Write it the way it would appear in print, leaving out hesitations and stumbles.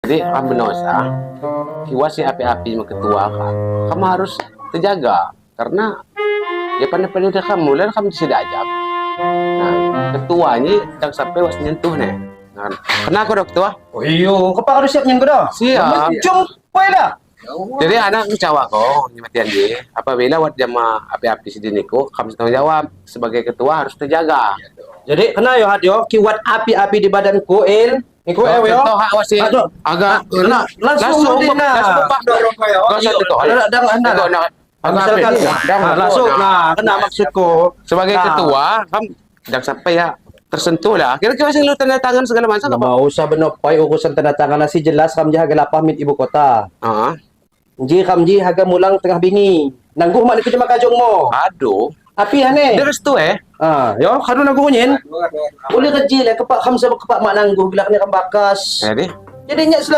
Jadi kamu usah kiwasi api-api sama ketua kamu harus terjaga karena ya pandai-pandai dah kamu lah, kamu tidak ajab. Nah, ketuanya jangan sampai was nyentuh nih. Nah, kenapa dok ketua? Oh iyo, kau harus siap nyen dah. Siap. Jumpai dah. Jadi anak cawa ko matian dia. Apabila wat jama api-api sidiniku, kamu tanggung jawab sebagai ketua harus terjaga. Jadi kena yo hat yo kiwat api-api di badanku il. Iku Oh, ewe yo. contoh hak wasi Aduh. agak Nah, langsung langsung nah. Langsung pak. Gak usah itu. Ada, ada. Agak Misalkan, api. nah, langsung, nah, kena maksudku. Sebagai Nah. ketua, kamu jangan sampai ya tersentuh lah. Kira-kira sih lu tanda tangan segala macam apa? Nggak usah benopai urusan tanda tangan, nasi jelas kam jaga lapah mit ibu kota. Ah, Ji kam ji haga mulang tengah bingi. Nangguh mak niku cuma kajung mo. Aduh. Api hane. Dia restu eh. Ah, yo kadu nangguh nyin. Boleh kecil lah kepak kam sama kepak mak nangguh gelak ni kam bakas. Jadi Jadi nyak.